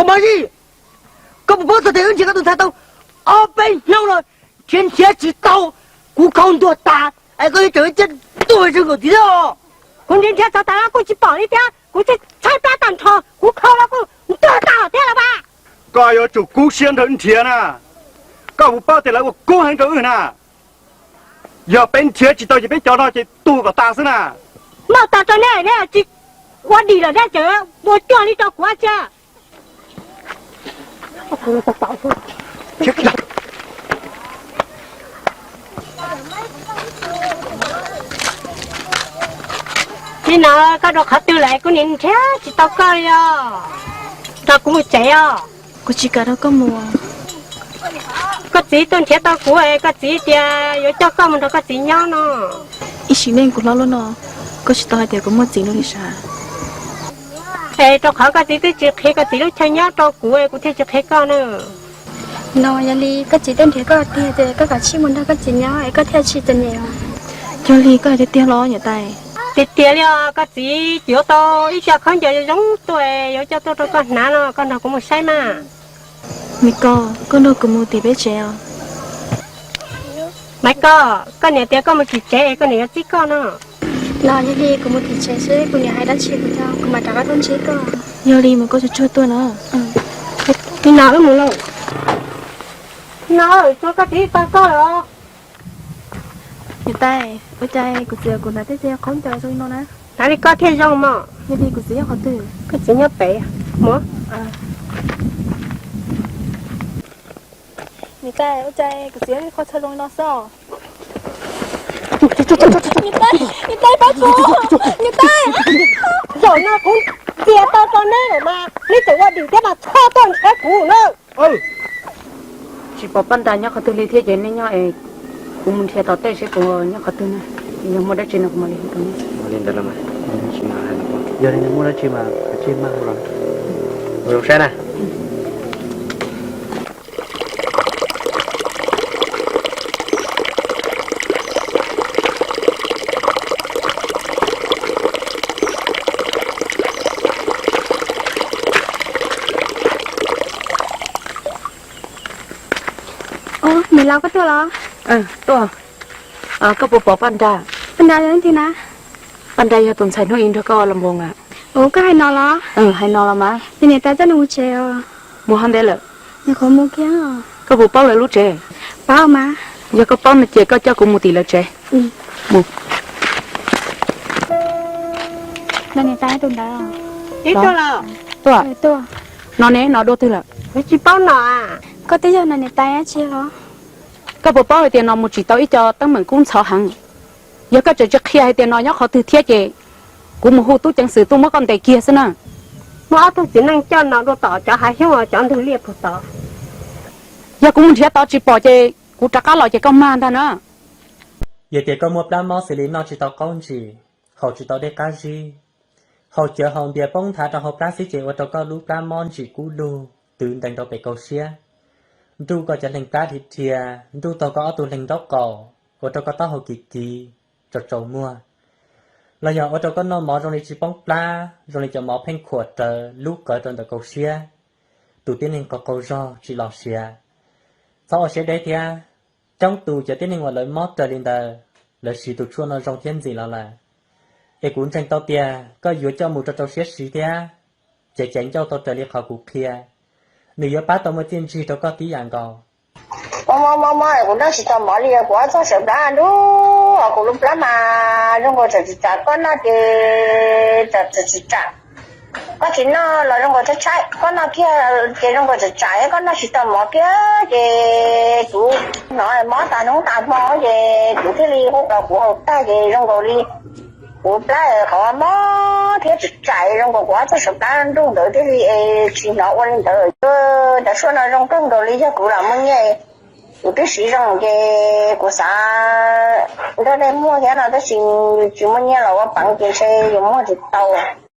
Mos Zis, koj puas paub txog tias wb nrhiav koj tus ntxhais tau ob peb hnub no, nrhiav nrhiav tsis tau, kuv khaus ntuag tas es koj yuav tsum cia tuag zoo nkaus txiv thiab os. Kuv nrhiav nrhiav txog tas los kuj tsis pom li thiab, kuv tshaib plab tag nrho, kuv khaus los kuj ntuag tas thiab los mas. Koj yuav tsum kub siab nrog wb nrhiav na. Koj puas paub tias lawv ua kub heev rau wb na. Yog peb nrhiav tsis tau ces peb cov no ces tuag kom tas xwb na. Noj tas rau neb, neb tsis ua dim lawm neb tseem ua cuag li rau kuv ua cas? Nim no koj rau qhov twg lawm kuv niam nrhiav tsis tau koj li os. Nrog kuv mus tsev os. Kuv tsis kam nrog koj mus. Koj txiv tuaj nrhiav tau kuv, koj txiv tias yuav coj koj mus nrog koj txiv nyob no. Ib sim neej kuv hlob lub no, koj tsis tau hais tias kuv muaj txiv no li sav. Es rau qhov koj txiv twb tsis qhia koj txiv lub chaw nyob rau kuv, kuv thiaj tsis qhia koj na. No yog li koj txiv tuaj nrhiav koj tiag ces koj kav tsij mus nrog koj txiv nyob es koj thiaj tsis txom nyem os. Yog li koj hais tiag tiag los niam tais? Tiag tiag li os, koj txiv yuav tau ib co khaub ncaws zoo zoo tuaj, yuav coj tuaj rau koj hnav no, koj nrog kuv mus saib mas. Me koj, koj nrog kuv mus tim peb tsev os. Maiv Koj, koj niam tias koj mus tim tsev es koj niam yuav txib koj no. Los yog li kuv mus tim tsev seb kuv niam hais dab tsi kuv coj kuv mam rov qab tuaj ntsib koj. Yog li mus koj tsuag tsuag tuaj na. Nim no wb mus lauj. Nim no tsuas koj txiv tau koj lawm. Niam tais, ua cas kuv txiv kuv hnav tej txiv qhaub ncaws zoo li no na? Hnav li koj thiaj zoo mog. Yog li kuv txiv nyob qhov twg? Koj txiv nyob pem. Mus. Niam tais, ua cas kuv txiv qhov chaw zoo li no xwb? Niam tais, niam tais, pab kuv, niam tais. Zaum no kuv txiav tau rau neb lawm mas neb tseem ua dim thiab mas txhob tuaj nrhiav kuv na. Tsis pom Paj Nra nyob qhov twg li thiab ces nej nyob es kuv mus nrhiav tom tej seb puas nyob qhov twg na. Yog muaj dab tsi no kuv mam li hu rau neb. Yog li muaj dab tsi mas kav tsij maj hu los. Ua zoo saib na. Niam laus koj tuaj los? Tuaj. Koj puas pom Paj Nra? Paj Nra yog leej twg na? Paj Nra yog tus ntxhais hnub ib nrog koj los npoos a. Ua koj hais no los? Hais no los mas. Nws niam tais coj nws mus tsev os. Mus hov ntev lawm? Nws qhuav mus kiag. Koj puas paub lawv lub tsev? Paub mas. Yog koj paub no ces koj coj kuv mus tim lawv tsev. Mus. Nws niam tais tus ntawd. Tuaj. No ne, no dua twg lawm? Tsis paub no. Koj twb yog nws niam tais dab tsi los? Koj puas paub hais tias no mus tsim tau ib co teeb meem kub ntxhov heev? Yog koj tseem tsis qhia hais tias no nyob qhov twg thiab ces kuv mus hu tub ceev xwm tuaj muab koj ntes kiag xwb na. Muaj ob tug txiv neej coj no dua tom cov hav xyoob cov ntug liaj puag tod. Yog kuv mus nrhiav tod tsis pom ces kuv rov qab los ces koj mag ntag na. Yog tias koj muaj plab mob xws li noj tsis tau qaub ntsis, haus tsis tau dej qab zib, haus cawv haus npias poob nthav rau hauv plab xwb ces ua rau koj lub plab mob ntsim kub dug twv ntees rau pem kaum siab, nruj koj cov leeg plab dhia dhia, nruj taug koj ob tug leeg nraub qaum, ua rau koj taub hau kiv kiv, tsaus tsaus muag, los yog ua rau koj noj mov zoo li tsis poob plab, zoo li cov mov pheej khuam rawv lub qawv rau ntawm kaum siab, tus tib neeg qaug qaug zog tsis los siav. Txhob ua siab deb thiab. Coob tus cov tib neeg uas lawv mob raws li ntawd, lawv siv tus tshuaj no zoo thiab ntxim los lawm. Es kuv ntseeg tau tias koj yuav coj mus rau rau siab siv thiab, ces caiv ncauj tau raws li qhov kuv qhia, nws yuav pab tau muaj txiaj ntsig rau koj tib yam nkaus. Mob mob mob, kuv noj tsis tau mov li, kuv ob txoj saw plab nruj, kuv lub plab mas zoo nkaus tseem tsis tsam, koj noj ces tseem tsis tsam. Koj tsis noj los zoo nkaus tshaib tshaib, koj noj kiag ces zoo nkaus tseem tsam, koj noj tsis tau mov kiag ces kuv hnov mob tas hnub tas hmo ces kuv thiaj li hu los kuv haus tag ces zoo nkaus li kuv plab qhov mob thiab tseem tsam zoo nkaus kuv ob txoj saw plab nruj ntawd thiaj li tsis hnov ua li ntawd. Cov tshuaj no zoo kawg nkaus li, yog kuv los muaj nyiaj, kuv twb siv zoo ces kuv xav nrog nej muag thiab no tab sis tsis muaj nyiaj los ua peev ces ntshe yuav muag tsis tau.